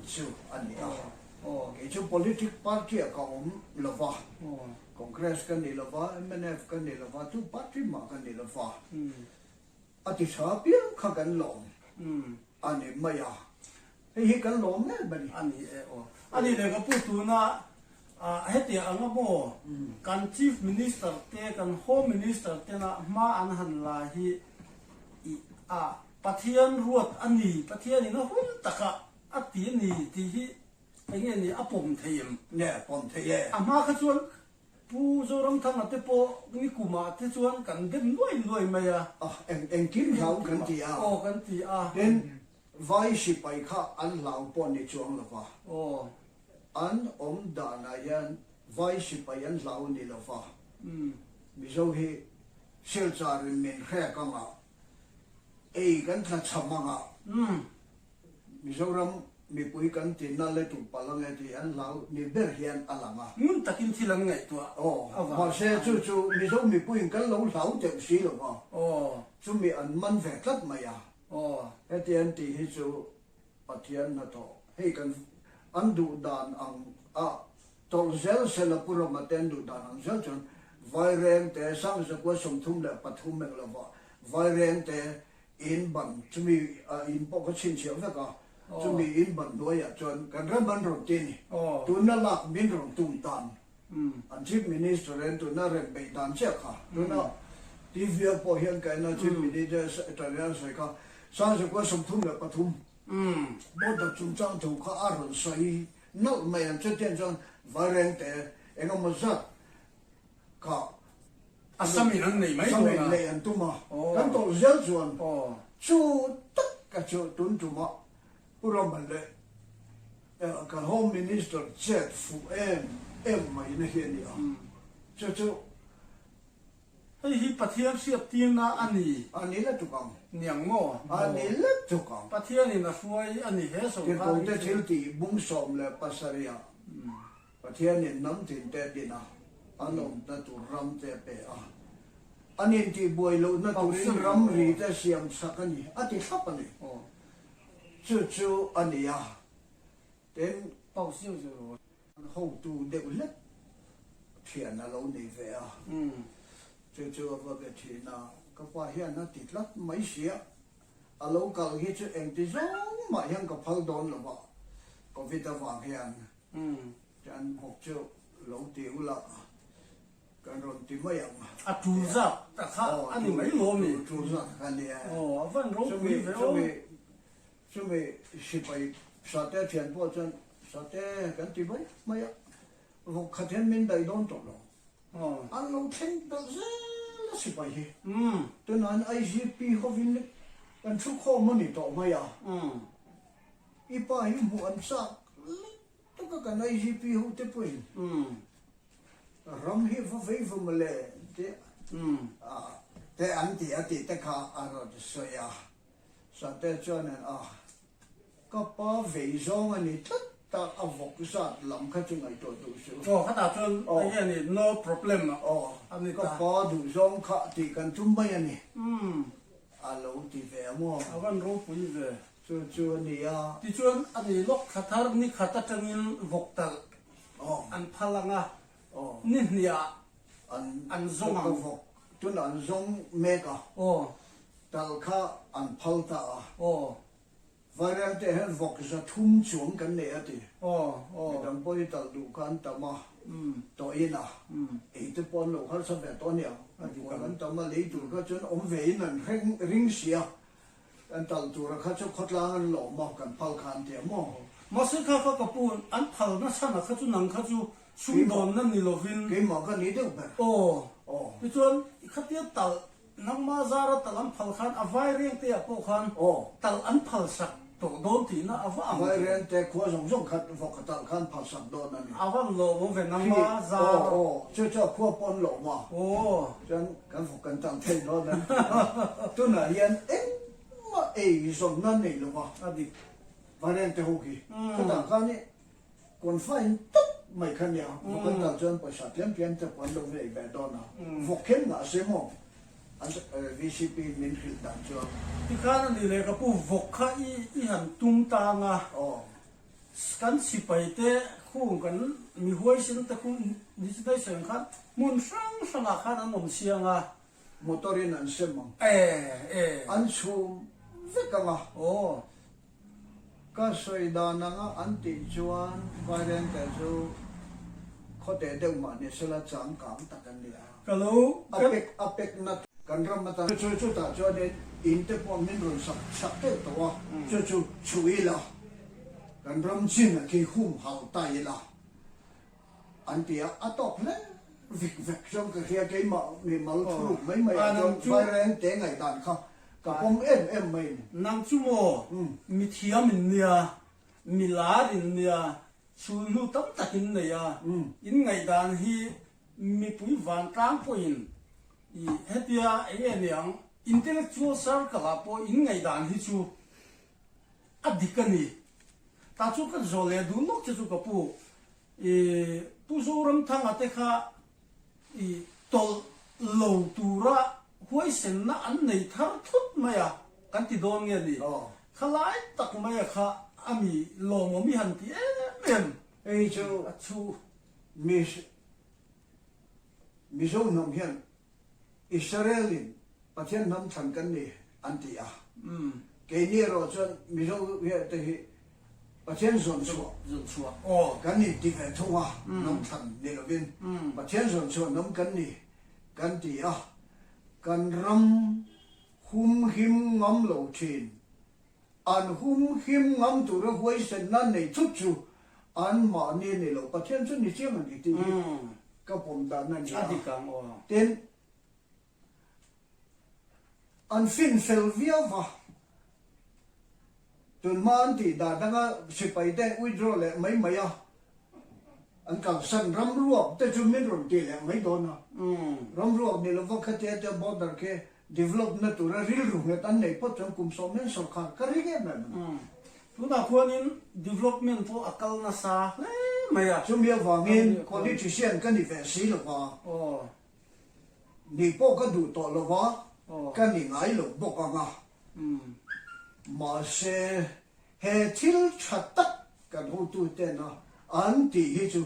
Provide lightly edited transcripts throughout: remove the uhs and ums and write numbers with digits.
chu a ni a. Kei chu politic party ah ka awm lo va, Congress ka ni lo va, mnf ka ni lo va, tu party mah ka ni lo va. A ti tha piang kha kan lawm a ni mai a, hei hi kan lawm em a ni. A ni e aw. A ni leh ka pu tuna hetiang anga maw kan Chief Minister te kan Home Minister tena hma an han la hi i a Pathian ruat a ni, Pathianin a hun taka a ti a ni tih hi enge ni a pawm thei em? Nge pawm thei e. A hma kha chuan Pu Zoramthanga te pawh nikumah te chuan kan dem nuai nuai mai a. A, eng engkim hlau kan ti a. Aw kan ti a. Tin, vai sipai kha an hlau pawh ni chuang lo va. Aw. An awm danah hian vai sipai an hlau ni lo va. Mizo hi Silchar-in min hrek anga ei kan tla cham anga. Mizoram mipui kan ti nal e tum palh ange tih an hlau ni ber hian a lang a. Ngun takin thil an ngaihtuah Aw, avang. Mahse chu chu Mizo mipuiin kan lo hlau deuh si lo va. Aw. Chumi an man ve tlat mai a. Aw. Heti an tih hi chu Pathian hnathawh hei kan an duh dan ang a tawlh zel sela Pu Rama te an duh dan ang zel chuan Vairengte Sangzakua 33 eng lova Vairengte In ban chumi in pawh ka chhinchhiah vek a, chumi in ban hnuaiah chuan kan ram an rawn ti a ni. Tuna lak min rawn tum dan, an Chief Minister in tuna rem beih dan chiah kha, tuna TV ah pawh hian ka en a Chief Minister hian sawi kha, Sangzakua 33 border chungchang thu kha a rawn sawi nalh mai ang chutiang chuan Vairengte engemaw zat kha Assam in an nei mai dawn a. Assam in neih an tum a. Kan tawlh zel chuan chu tak ka chu tun tumah Pu Raman leh kan Home Minister chet fuh em em mai na hi a ni a. Chu chu. Hei hi Pathian hriattirna a ni. A ni la tuk ang. Niang maw? A ni la tuk ang. Pathianin a hruai a ni he sawrkar hi chu. Tirhkohte thil tih bung 17 ah. Pathianin hnam tinte a din a, an awmna tur ram te a pe a. An intihbuai lohna turin ramri te siam sak a ni, a ti thlap a ni. Chu chu a ni a, tin, hotu deuh hlek thian a lo nei ve a, chu chu a va be thin a, ka pa hian a ti tlat mai si a, a lo kal hi chu engti zawng mah hian ka phal dawn lo va, Covid avang hian. Umm, kan bawk chu lo ti ula, kan rawn ti mai ang. A tul zat ta kha a ni mai lo mi? Tul zat kha a ni e. Aw, a van ropui ve aw. Chumi, chumi sipai Sate thian pawh chuan Sate kan ti mai mai a, vawk khat hian min daih dawn tawh lo. An lo thleng belh zel a sipai hi. Tunah an IGP hovin kan thu khawm a ni tawh mai a. I pa hi hmuh an chak lutuk a kan IGP ho te pawhin ram hi va vei va mawle te te an ti a tih te kha a rawn sawi a. Sate chuanin a ka pa vei zawng a ni tlat ta a vawk zat lam kha chu ngaihtuah duh suh. Aw khatah chuan enge ni no problem a ni ta. Ka pa duh zawng kha tih kan tum mai a ni a lo ti ve a maw. A van ropui ve. Chu chu a ni a. Tichuan a ni lawk thla thar ni khat atangin vawk talh an phal ang a, ni hniah an zawng ang. Vawk tunah an zawng mek a, talh kha an phal ta a. Vairengte hian vawk 300 chuang kan nei a ti. Midang pawh hi talh duh kha an tam a, tawhin a, ei te pawh an lo harsa ve tawh a niang. An tam a, lei tur kha chuan awm ve in an ring si a. Kan tal tura kha chu khawtlang an lawm a, kan phal kha an ti a maw? Mahse kha kha ka pu an phal nasa na kha chu nang kha chu sumdawnna ni lovin. Keimah kha ni deuh ber. Aw. Aw. Tichuan i khatia tal nangma zara tal an phal khan a vaireng te ah pawh khan tal an phal sak tawh dawn tihna a va ang. Vaireng te khua zawng zawng khat vawk a tal khan phal sak dawn a ni. A van lawmawm ve nangma zara. Aw aw chu chu a khua pawh an lawm a. Aw. Chuan kan vawk kan tang thei dawn a ni. Tunah hian engmah ei zawnna nei lo va. A dik. Variant te ho khi. Khutah khan i confine tawp mai kha nia. Vawk an tang chuan pawisa tlem tlem te pawh an lo nei ve dawn a. Vawk khen ngah se maw? An VCP in min hrilh dan chuan. Tikhan a ni leh ka pu vawk kha i han tum tang a. Aw. Kan sipai te khung kan mi huaisen te khu ni sawi ang khan hmun hrang hrangah khan an awm siang a. Motor in an sem ang. E e. An chhum vek ang a. Aw. Ka sawi dan anga an tih chuan Vairengte chu khawte deuh mah ni sela changkang tak an ni a. Ka lo A pek a pek na kan ram atan chu chutah chuanin in te pawh min rawn sak sak teuh tawh a, chu chu chhuh ila kan ram chin a khi humhal ta ila an ti a, a tawk hle vek vek chuan ka hria keimah mi mal thuruk mai mai ah chuan Vairengte ngaihdan kha ka pawm em em mai a ni. Nang chu maw mi thiam in nia, mi lar in nia, chhunhnu tam tak in nei a, in ngaihdan hi Mipui vantlang pawhin i hetia eng nge niang intellectual circle ah pawh in ngaihdan hi chu a dik a ni. Tah chu ka zawh leh duh lawk che chu ka pu i Pu Zoramthanga te kha i tawlh lo tura huaisenna an nei thar thut mai a kan ti dawn nge ni? Khalai tak mai a kha a mi lawmawm i han ti em em Hei chu a chu. Mizo hnam hian Israel in Pathian hnam thlan kan ni an ti a. Keini erawh chuan Mizo te hi Pathian zawn chhuah zawn chhuah aw kan in ti ve thung a, hnam thlan ni lovin Pathian zawn chhuah hnam kan ni kan ti a. Kan ram humhim ngam lo thin An humhim ngam tura huaisenna nei thut chu an mahni ni lo, Pathian chu ni chiang a ni tih hi ka pawm dan a ni a. Tin, an fin fel viau va, tunhma an tih dan anga sipai te withdraw leh mai mai a, An kalsan ramruak te chu min rawn ti leh mai dawn a. Ramruak ni lova khatia te border khi develop na tura rilru nghet an neih phawt chuan kum sawm hian sawrkar ka ring em em a ni. Tunah khuanin development pawh a kal nasa hle mai a. Chumi avangin politician ka ni ve si lova, nih pawh ka duh tawh lova, ka ni ngai lo bawk ang a. Mahse He thil tha tak kan hotuten a an tih hi chu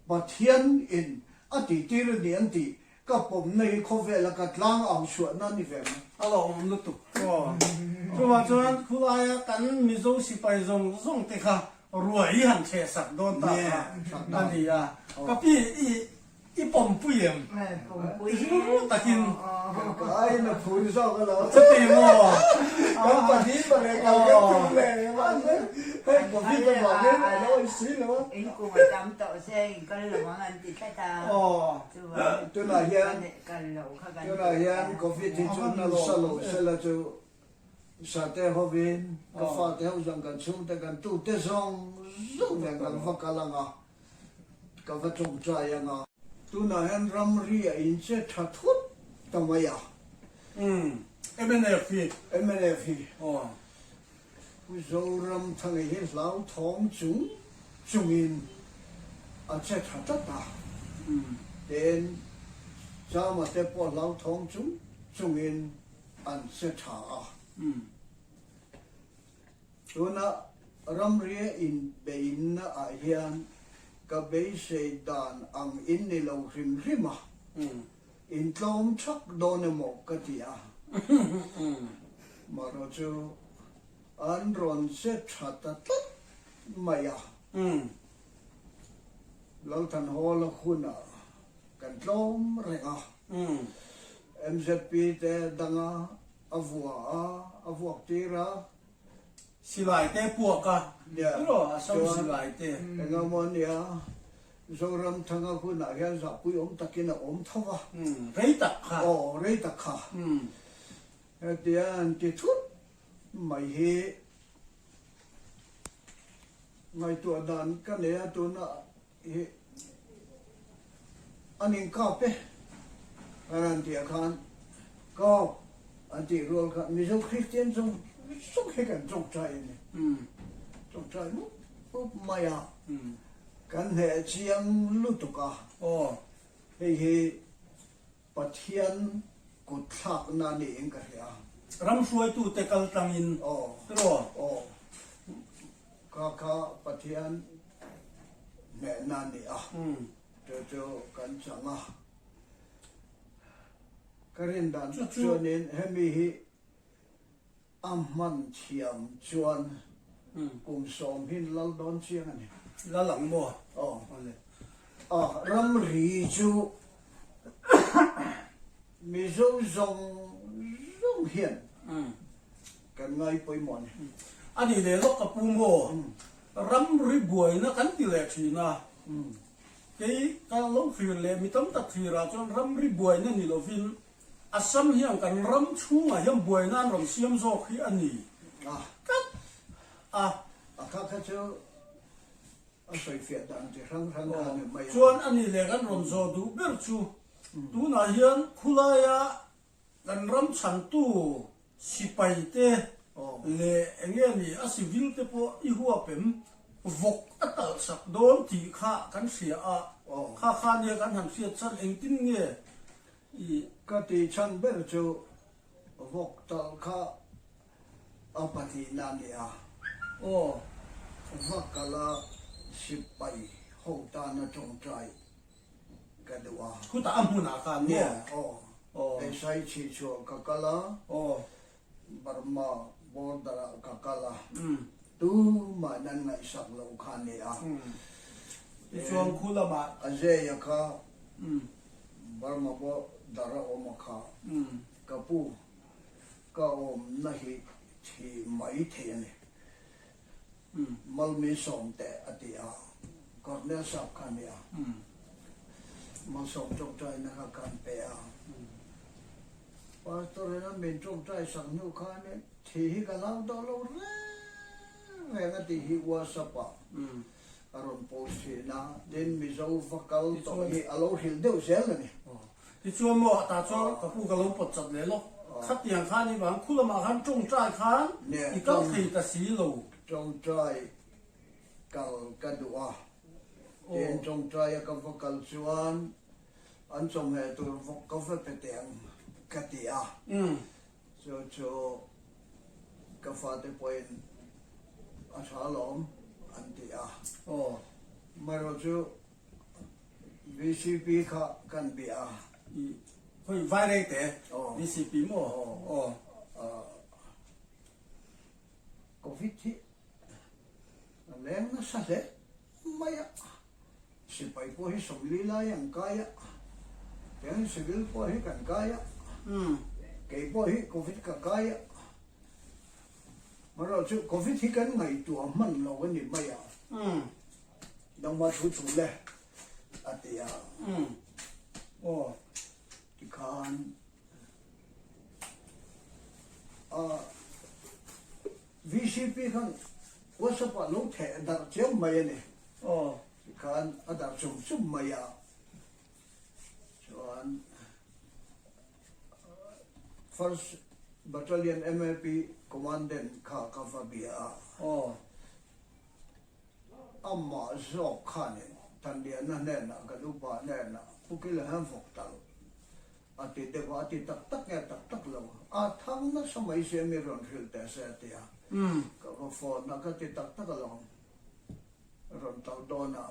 Pathian in a tih tir a ni an tih ka pawmna hi khawvela ka tlang au chhuahna a ni ve mai. A lawmawm lutuk aw. Chuvang chuan khulaia kan Mizo sipai zawng zawng te kha ruai i han thleh sak dawn ta kha a ni a. Ka pi i I pawmpui em? Pawmpui. Rilru takin. Ka aiin a phur zawk a lo. Chuti maw? Kan pahnih pahnih kal kan tum leh mahse hei covid avangin a lo in si lo a. In kum a tam tawh se in kal lo ang an ti tlat a. Chuvangin Tunah hian kal loh kha kan tunah hian covid hi chu nalsa lo sela chu Sate hovin ka fate ho zawng kan chhungte kan tute zawng zawng nen kan va kal ang a. Ka va tawngtai ang a. Tunah hian ramri a inche tha thut ta mai a. Umm, mnf hi. Mnf hi. Aw. Pu Zoramthanga hi hlauthawng chung chungin a che tha tlat a. Umm. Tin, Chama te pawh hlauthawng chung chungin an che tha a. Umm. Tuna ramria inbeinna ah hian ka beisei dan ang in ni lo hrim hrim a, in tlawm thak dawn emaw ka ti a, marawh chu an rawn che tha ta tlat mai a, Lalthanhawla hunah kan tlawm reng a, MZP te danga a vua a, a vuak tir a. Silai te puak a, tiraw a sam silai te. Eng emaw ania, Zoramthanga hunah hian zahpui awm takin a awm tho va. Rei tak kha. Aw, rei tak kha. Hetia an ti thut mai hi ngaihtuah dan ka nei a, tuna Hi an inkap e an han tih ah khan kap an tih rual khan Mizo Kristian zawng zawng hi kan tawngtai a ni. Tawngtai mup mup mai a, kan hneh chiang lutuk a. Hei hi Pathian kut thlakna niin ka hria. Ram hruaitute kal tlangin tiraw? Aw. Kha kha Pathian hnehna a ni a, chu chu kan chang a. Ka rin dan tak chuanin hemi hi a hman thiam chuan kum sawmhin lal dawn chiang a ni. Lal ang maw? Aw. A ramri chu Mizo zawng zawng hian kan ngai pawimawh a ni. A nih leh lawk ka pu maw? Ramri buaina kan ti leh thin a. Kei ka lo thlir leh mi tam tak thlirah chuan ramri buaina ni lovin Assam hian kan ram chhungah hian buaina an rawn siam zawk hi a ni tlat a. A kha kha chu a sawifiah dan chi hrang hrang kha a ni mai a. Chuan a nih leh kan rawn zawh duh ber chu tunah hian khulaia Kan ram chhantu sipai te leh eng nge ni a civil te pawh i huap em? Vawk a talh sak dawn tih kha kan hria a, kha kha nia kan han hriat chhan engtin nge i. Ka tih chhan ber chu vawk talh kha a pahnihna a ni a. Aw. Va kala sipai ho tana tawngtai ka duh a. Khutah a hmunah khan maw? Nia, aw. Hei sai chhi chhuah ka kal a, Burma border ah ka kal a, tumah in an ngaihsak loh kha a ni a. Tichuan khu lamah. A zeia kha Burma border a awm a kha, ka pu ka awmna hi thi mai thei a ni. Malmi sawm teh a ti a, Colonel Sap kha a ni a, Malsawm tawngtaina kha kan pe a, Pastor in a min tawngtai sak hnu khan thi hi ka hlau tawh lo reng reng a tih hi WhatsApp ah a rawn post thin a, tin Mizo va kal tawh hi a lo hrilh deuh zel a ni. Tichuan maw a tah chuan ka pu ka lo pawt chat leh lawk. Khatiang khan i vang khu lamah khan tawngtai khan i kal thei ta si lo. Tawngtai kal ka duh a, tin tawngtai a ka va kal chuan an chawhmeh tur vawk ka va pe teh ang ka ti a. Chu chu ka fate pawhin a tha alawm an ti a. Amaherawhchu VCP kha kan bia a. I khawi vai rei te VCP maw? Aw. Covid hi a leng nasa hle mai a, sipai pawh hi 40 lai an kai a, tiangin civil pawh hi kan kai a, kei pawh hi Covid ka kai a. Amaherawhchu Covid hi kan ngaihtuah hman lo a ni mai a. Nangmah thu thu le a ti a. Aw. Tikhan a VCP khan WhatsApp ah lo theh darh chiam mai a ni. Aw. Tikhan a darh chum chum mai a. Chuan First Battalion MAP Commandant kha ka va bia a. Aw. Amah zawk khanin Thanliana hnenah kan upa hnenah Pu Kila hian vawk talh a ti deuh a, a ti tak tak nge tak tak lo, a thang nasa mai sia mi rawn hrilh teh se a ti a, ka va phone a, ka ti tak tak alawm, rawn talh dawn a,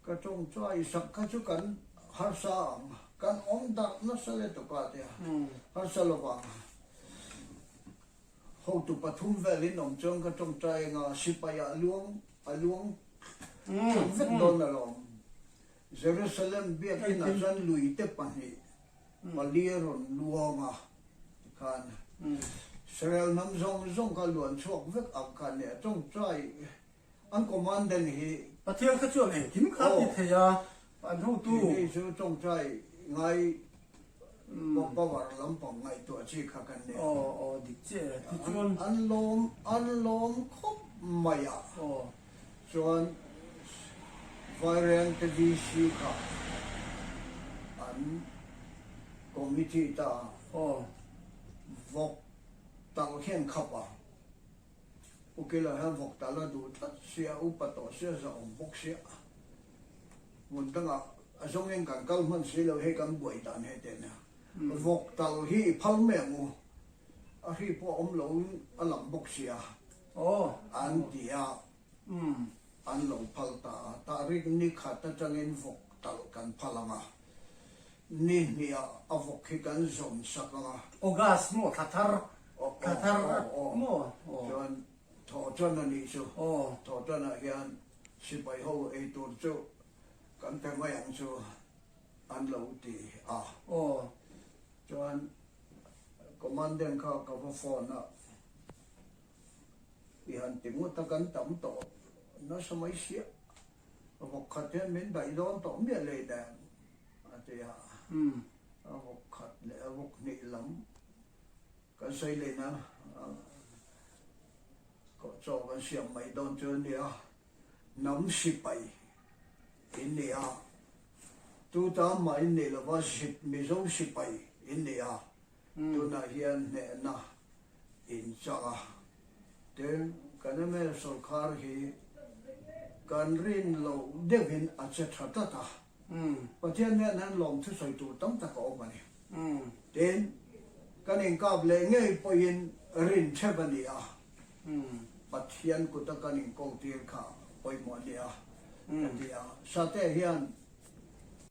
ka tawngtai sak kha chu kan harsa ang, kan awm darh nasa lutuk a a ti a, harsa lovang. Hotu pathum velin awm chuan ka tawngtai anga sipai ah luang a luang thlang vek dawn alawm. Jerusalem biakinn ah chuan lui te pahnih pali a rawn luang a tikhan Israel hnam zawng zawng kha luan chhuak vek ang kha nia tawngtai An commandant hi. Pathian kha chuan engkim kha a ti thei a, an hotu. Keini chu tawngtai ngai power lampang ngaihtuah chi kha kan ni a. Aw aw dik chiah e tichuan. An lawm an lawm khawp mai a. Aw. Chuan Vairengte VC kha an committee ta. Aw. Vawk talh khian khap a. Ukil ah hian vawk tal a duh tlat sia, upa tawh sia, zahawm bawk sia. Hmun dangah a zawngin kan kal hman si lo, hei kan buai dan hei te nia. Vawk tal hi i phal mai ang u, a hri pawh a awm loin a lang bawk sia. An ti a, an lo phal ta a. Tahrik ni khat atangin vawk talh kan phal ang a, ni hniah a vawk hi kan zawm sak ang a. August maw thla thar, thla thar maw? Chuan thawh tan a nih chu. Thawh tanah hian sipai ho ei tur chu kan pe mai ang chu an lo ti a. Chuan Commandant kha ka va phone a, i han ti ngawt a kan tam tawh nasa mai sia, vawk khat hian min daih dawn tawh miah lei nen a ti a, a vawk khat leh a vawk hnih lam kan sawi leh na chaw kan siam mai dawn chu a nia, hnam sipai in ni a, tuta mah in nih lova zip Mizo sipai in ni a, tunah hian hnehna in chang a. Tin, kan mla sawrkar hi kan rin loh deuhin a che tha tlat a, Pathian nen hian lawm thusawi tur tam tak a awm a ni. Tin, kan inkap leh ngei pawhin rin thep a ni a. Pathian kuta kan inkawltir kha pawimawh a nia ka ti a. Sate hian.